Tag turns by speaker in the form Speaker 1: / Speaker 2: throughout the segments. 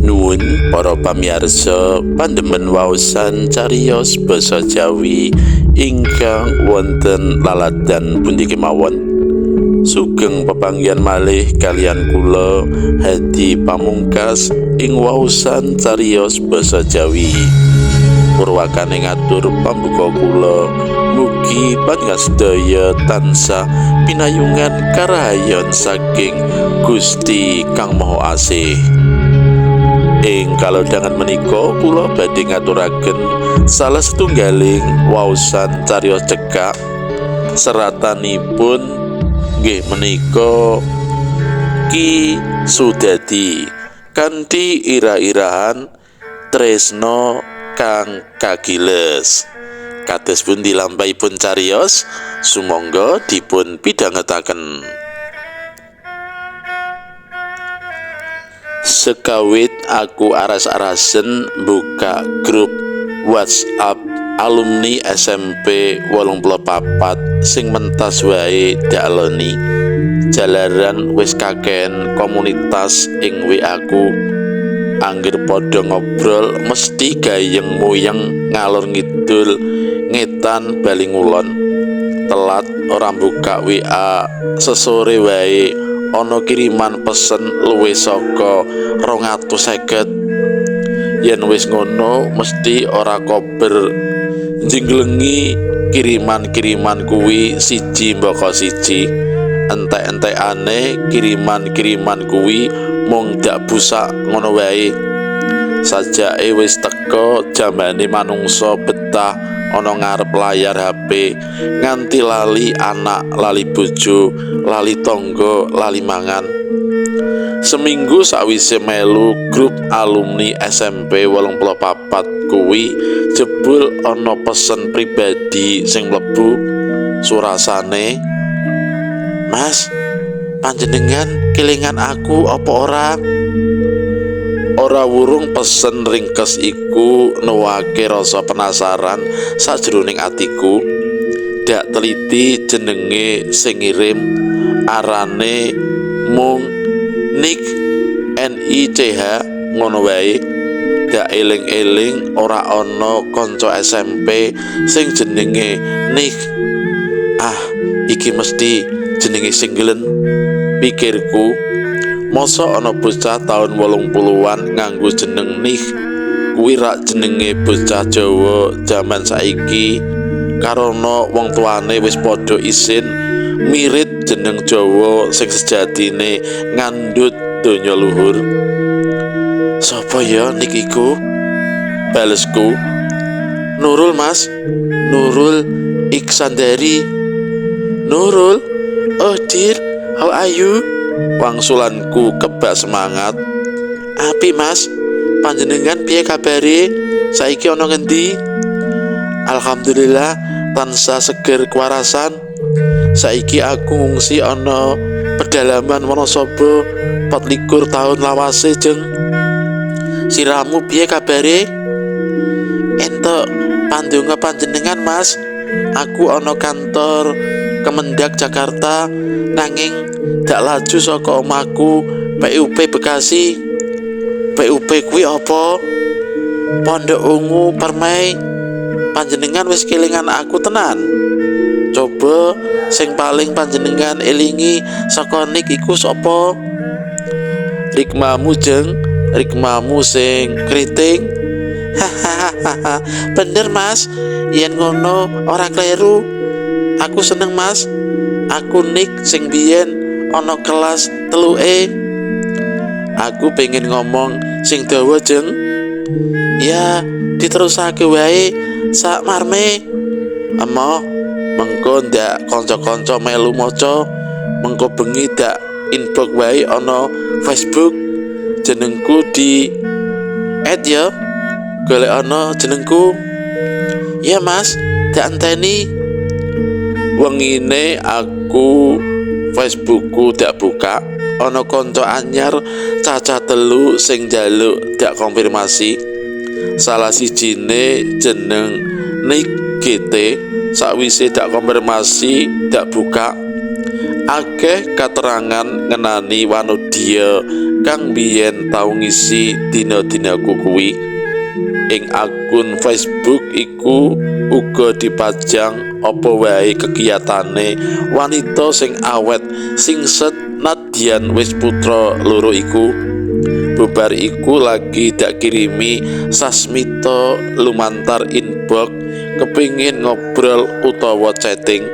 Speaker 1: Nuwun para pamirsa pandemen waosan cariyos basa Jawi ingkang wonten laladan pundi kemawon. Sugeng pepanggihan malih kaliyan kula Hadi Pamungkas ing waosan cariyos basa Jawi. Purwakane ngatur pambuka kula, mugi panjenengan sedaya tansah pinayungan karahayon saking Gusti Kang Maha Asih. Ing kalodhangan menika kula badhe ngaturaken salah setunggaling waosan cariyos cekak seratanipun nggih menika Ki Sudadi kanthi ira-irahan tresna kang kagiles. Kados pundi lampahipun cariyos, sumangga dipun pidhangetaken. Sekawit aku aras-arasen buka grup WhatsApp alumni SMP 84 sing mentas wae dialoni. Jalaran wis kakehen komunitas ing WA ku. Angger padha ngobrol mesti gayeng muyeng ngalor ngidul ngetan bali ngulon. Telat ora buka WA sesore wae ana kiriman pesen luwih saka 250. Yen wis ngono mesti ora kober njinglengi kiriman-kiriman kuwi siji mbaka siji. Entek-entekane kiriman-kiriman kuwi mung dak busak ngono wae. Sajake wis teka jamane manungsa betah ana ngarep layar HP nganti lali anak, lali bojo, lali tangga, lali mangan. Seminggu sawise melu grup alumni SMP 84 kuwi jebul ana pesen pribadi sing mlebu. Surasane, "Mas, panjenengan kelingan aku apa ora?" Ora wurung pesen ringkes iku nuwake rasa penasaran sajroning atiku. Dak teliti jenenge sing ngirim, arane mung Nick NICH ngono wae. Dak eling-eling ora ana kanca SMP sing jenenge Nick. Ah, iki mesti jenenge singgelen, pikirku. Masa ana bocah taun 80-an nganggo jeneng Nick? Kuwi rak jenenge bocah Jawa jaman saiki. Karana wong tuane wis padha isin mirit jeneng Jawa sing sejatine ngandhut donya luhur. "Sapa ya Nick iku?" balesku. "Nurul, Mas. Nurul Iksandari." "Nurul? Oh dear, how are you?" Wangsulanku kebak semangat. "Api, Mas. Panjenengan piye kabare? Saiki ana ngendi?" "Alhamdulillah tansah seger kewarasan. Saiki aku ngungsi ana pedalaman Wonosobo 24 tahun lawase, Jeng. Siramu piye kabare?" "Entuk pandonga panjenengan, Mas. Aku ana kantor Kemendak Jakarta nanging dak laju saka omahku PUP Bekasi." "PUP kuwi apa?" "Pondok Ungu Permai. Panjenengan wis kelingan aku tenan. Coba sing paling panjenengan elingi saka Nick iku sapa?" "Rikmamu, Jeng, rikmamu sing keriting." "Hahaha, bener, Mas. Yen ngono ora kleru. Aku seneng, Mas. Aku Nick sing biyen ana kelas 3E." "Aku pengen ngomong sing dawa, Jeng." "Ya, diterusake wae sak marme. Emoh, mengko ndak kanca-kanca melu maca, mengko bengi dak inbox wae ana Facebook. Jenengku di add ya. Golek ana jenengku." "Ya, Mas, dak enteni." Wengine aku Facebookku dak buka, ana kanca anyar cacah 3 sing njaluk dak konfirmasi. Salah sijine jeneng Nick GT. Sakwise dak konfirmasi dak buka, akeh katerangan ngenani wanodya kang biyen tau ngisi dina-dinaku kuwi. Ing akun Facebook iku uga dipajang apa wae kegiyatane wanita sing awet singset nadyan wis putra loro iku. Bubar iku lagi dak kirimi sasmita lumantar inbox kepingin ngobrol utawa chatting.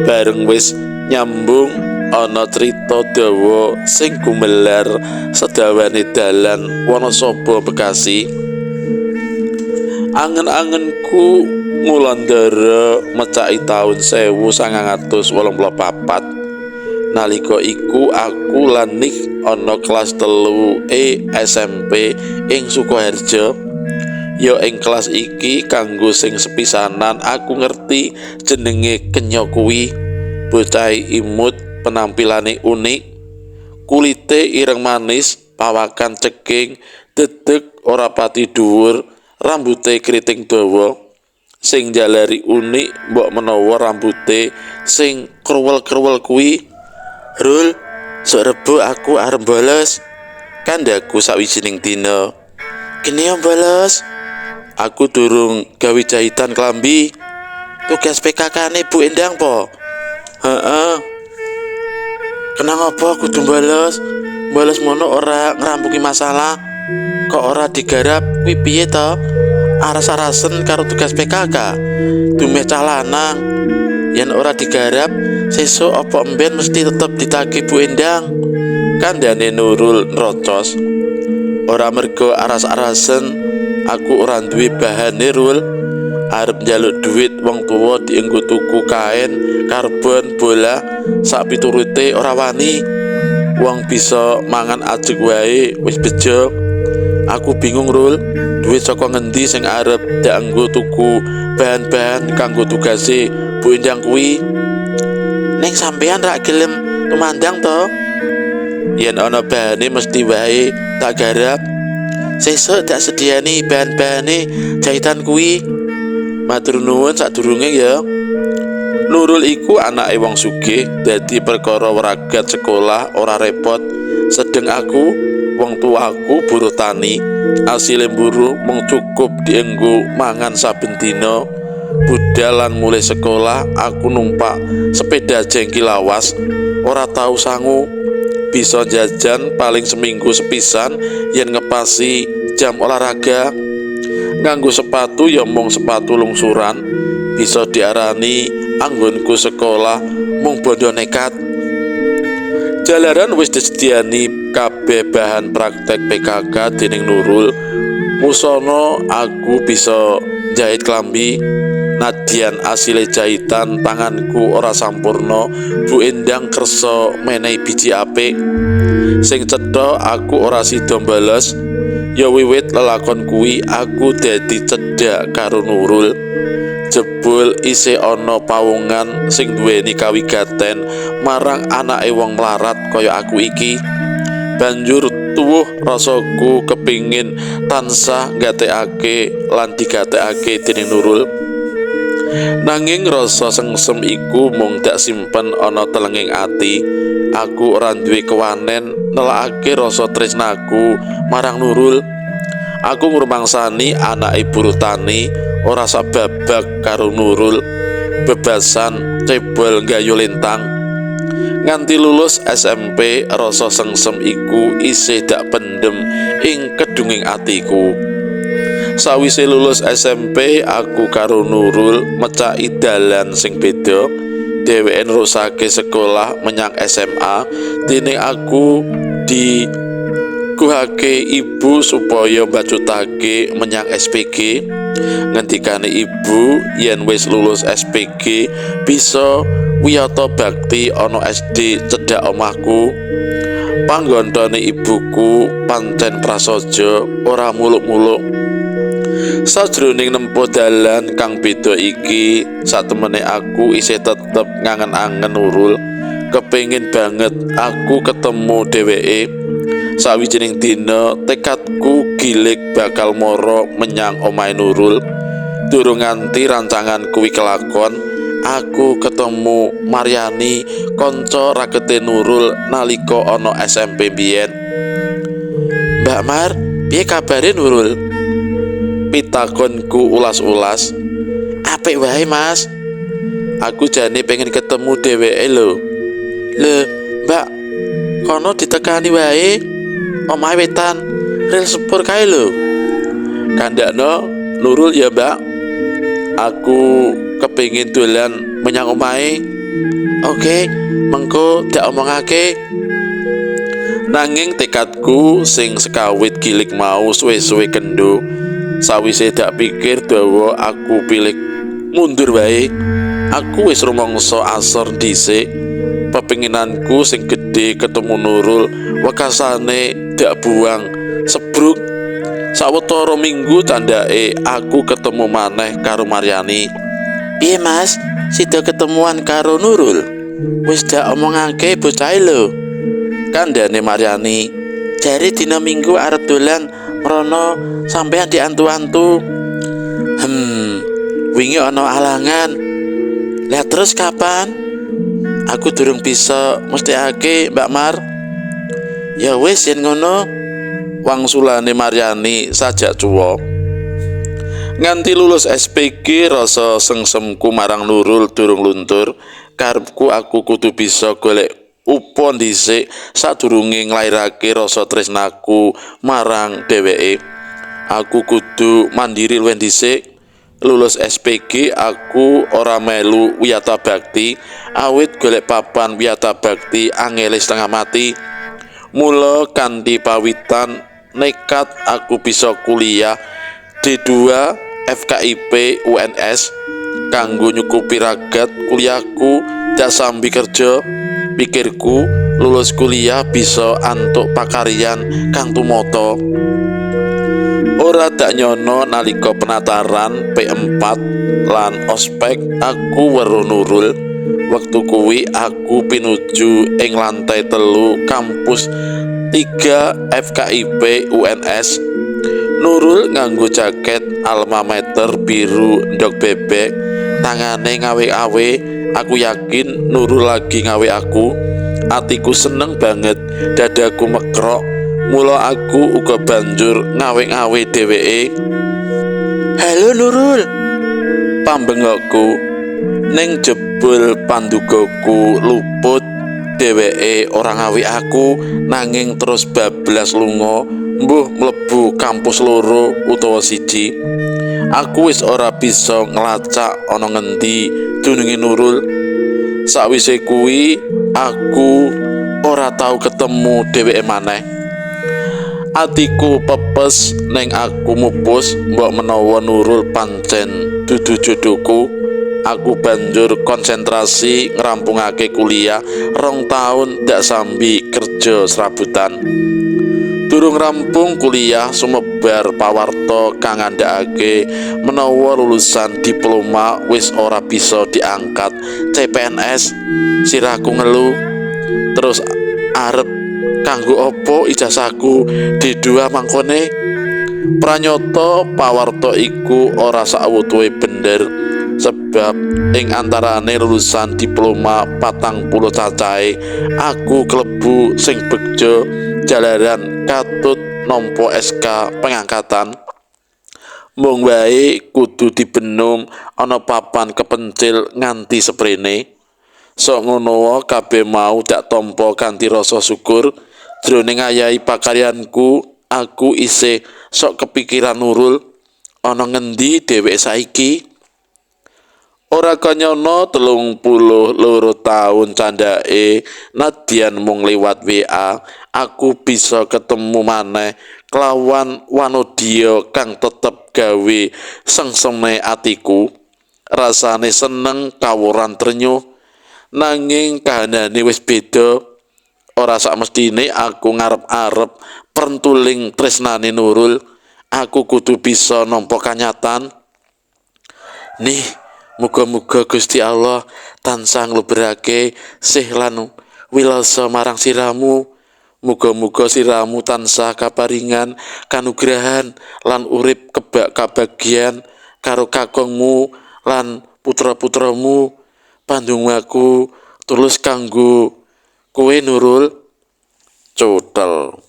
Speaker 1: Bareng wis nyambung ana crita dawa sing gumelar sedawane dalan Wonosobo Bekasi. Angen-angenku ngulandara mecaki taun 1984. Nalika iku aku lan Nik ana kelas 3 E SMP ing Sukoharjo. Ya ing kelas iki kanggo sing sepisanan aku ngerti jenenge Kenyo kuwi. Bocah imut, penampilane unik, kulite ireng manis, pawakan ceking, dedeg ora pati dhuwur, rambute kriting dawa. Sing jalari unik mbok menawa rambute sing kruwel-kruwel kuwi. Rul, sok Rebo aku arep bolos, kandhaku sawijining dina. Gene yo bolos, aku durung gawe jahitan klambi. Tugas PKK-ne Bu Endang po? Heeh. Kena ngapa kudu bolos? Bolos mono ora ngrampungi masalah. Kok ora digarap kuwi piye to? Aras-arasen karo tugas PKK. Dumeh cah lanang. Yen ora digarap, sesuk apa emben mesti tetep ditagih Bu Endang. Kandhane Nurul nrocos. Ora mergo aras-arasen, aku ora duwe bahane Rul. Arep njaluk duit wong tuwa dienggo tuku kain, karbon, bola, sak piturute ora wani. Wong bisa mangan ajeg wae wis bejo. Aku bingung Rul, duit saka ngendi sing arep dianggo tuku bahan-bahan kanggo tugase Bu Endang kuwi? Ning sampean rak gelem tumandang to? Yen ana bahane mesti wae tak garap. Sesuk tak sediani bahan-bahane jahitan kuwi. Matur nuwun sadurunge ya. Nurul iku anake wong sugih, dadi perkara wragat sekolah ora repot. Sedeng aku, wong tuaku buruh tani, asile buruh mung cukup dienggo mangan saben dina. Budal lan mulih sekolah aku numpak sepeda jengki lawas, ora tau sangu. Bisa jajan paling seminggu sepisan yen ngepasi jam olahraga. Nganggo sepatu ya mung sepatu lungsuran, bisa diarani anggonku sekolah mung bondo nekat. Jalaran wis disediani kabeh bahan praktek PKK dening Nurul. Musana aku bisa jahit klambi. Nadyan asile jahitan tanganku ora sampurna, Bu Endang kersa menehi biji apik. Sing cetha aku ora sida bolos. Ya wiwit lelakon kuwi aku dadi cedhak karo Nurul. Jebul isih ana pawongan sing duweni kawigaten marang anake wong mlarat kaya aku iki. Banjur tuwuh rasaku kepingin tansah nggatekake lan digatekake dening Nurul. Nanging rasa sengsem iku mung dak simpen ana telenging ati. Aku ora duwe kewanen nelakake rasa tresnaku marang Nurul. Aku ngrumangsani anake buruh tani ora sababak karo Nurul, bebasan cebol gayu lintang. Nganti lulus SMP rasa sengsem iku isih dak pendem ing kedunging atiku. Sawise lulus SMP aku karo Nurul mecaki dalan sing beda. Dheweke nerusake sekolah menyang SMA, dening aku diguhake ibu supaya mbacutake menyang SPG. Ngendikane ibu yen wis lulus SPG bisa wiyata bakti ana SD cedhak omahku. Panggontone ibuku pancen prasaja ora muluk-muluk. Sajroning nempuh dalan kang beda iki, satemene aku isih tetep ngangen-angen Nurul. Kepingin banget aku ketemu dheweke. Sawijining dina tekadku gilig bakal mara menyang omahe Nurul. Durung nganti rancangan kuwi kelakon, aku ketemu Maryani, kanca rakete Nurul nalika ana SMP biyen. Mbak Mar, piye kabare Nurul? Pitakonku ulas-ulas. Apik wae, Mas. Aku jane pengen ketemu dheweke lho. Lho, Mbak, kono ditekani wae. Omahe wetan rel sepur kae lho. Kandakno Nurul ya, Mbak. Aku kepingin dolan menyang omahe. Oke, mengko dak omongake. Nanging tekadku sing sekawit gilik mau suwe-suwe kendo. Sawise dak pikir dawa aku pilih mundur wae. Aku wis rumangsa asor dhisik. Pepinginanku sing gedhe ketemu Nurul wekasane dak buang sebruk. Sawetara minggu candhake aku ketemu maneh karo Maryani. Piye Mas, sida ketemuan karo Nurul? Wis dak omongake bocahe lho. Kandhane Maryani, jare dina Minggu arep dolan mrono sampean diantu-antu. Wingi ana alangan. Lah terus kapan? Aku durung bisa mesthekake, Mbak Mar. Ya wis yen ngono. Wangsulane Maryani sajak cuwa. Nganti lulus SPG rasa sengsemku marang Nurul durung luntur. Karepku aku kudu bisa golek upa dhisik sadurunge nglairake rasa tresnaku marang dheweke. Aku kudu mandiri luwih dhisik. Lulus SPG aku ora melu wiyata bakti, awit golek papan wiyata bakti angele setengah mati. Mula kanthi pawitan nekat aku bisa kuliah D2 FKIP UNS kanggo nyukupi ragat kuliahku dak sambi kerja. Pikirku lulus kuliah bisa antuk pakaryan kang tumata. Ora dak nyono nalika penataran P4 lan ospek aku weruh Nurul. Wektu kuwi aku pinuju ing lantai 3 kampus 3 FKIP UNS. Nurul nganggo jaket alma mater biru ndok bebek, tangane ngawe-awe. Aku yakin Nurul lagi ngawe aku. Atiku seneng banget, dadaku mekrok. Mula aku uga banjur ngawe-ngawe dheweke. Halo Nurul, pambengokku. Ning jebul pandugaku luput, dheweke ora ngawe aku, nanging terus bablas lunga, mbuh mlebu kampus 2 utawa 1. Aku wis ora bisa nglacak ana ngendi dununge Nurul. Sakwise kuwi aku ora tau ketemu dheweke maneh. Atiku pepes ning aku mupus mbok menawa Nurul pancen dudu jodohku. Aku banjur konsentrasi ngrampungake kuliah 2 taun dak sambi kerja serabutan. Durung rampung kuliah sumebar pawarta kang ngandhakake menawa lulusan diploma wis ora bisa diangkat CPNS. Sirahku ngelu. Terus arep kanggo opo ijazahku D2 mangkone? Pranyata pawarta iku ora sawutuhe bener, sebab ing antarane lulusan diploma 40 cacahe aku klebu sing begja jalaran katut nampa SK pengangkatan. Mung wae kudu dibenum ana papan kepencil nganti seprene. Sok ngono kabeh mau dak tampa kanthi rasa syukur. Jroning ngayahi pakaryanku aku isih sok kepikiran Nurul. Ana ngendi dheweke saiki? Ora kanyana 32 taun candhake nadyan mung liwat WA aku bisa ketemu maneh kelawan wanodya kang tetep gawe sengseme atiku. Rasane seneng kawuran trenyuh, nanging kahanane wis beda. Ora sakmestine aku ngarep-arep prentuling tresnane Nurul. Aku kudu bisa nampa kanyatan. Nih, muga-muga Gusti Allah tansah ngluberake sih lan wilasa marang siramu. Muga-muga siramu tansah kaparingan kanugrahan lan urip kebak kabagyan karo kakungmu lan putra-putramu. Pandongaku tulus kanggo kowe Nurul. Cotel.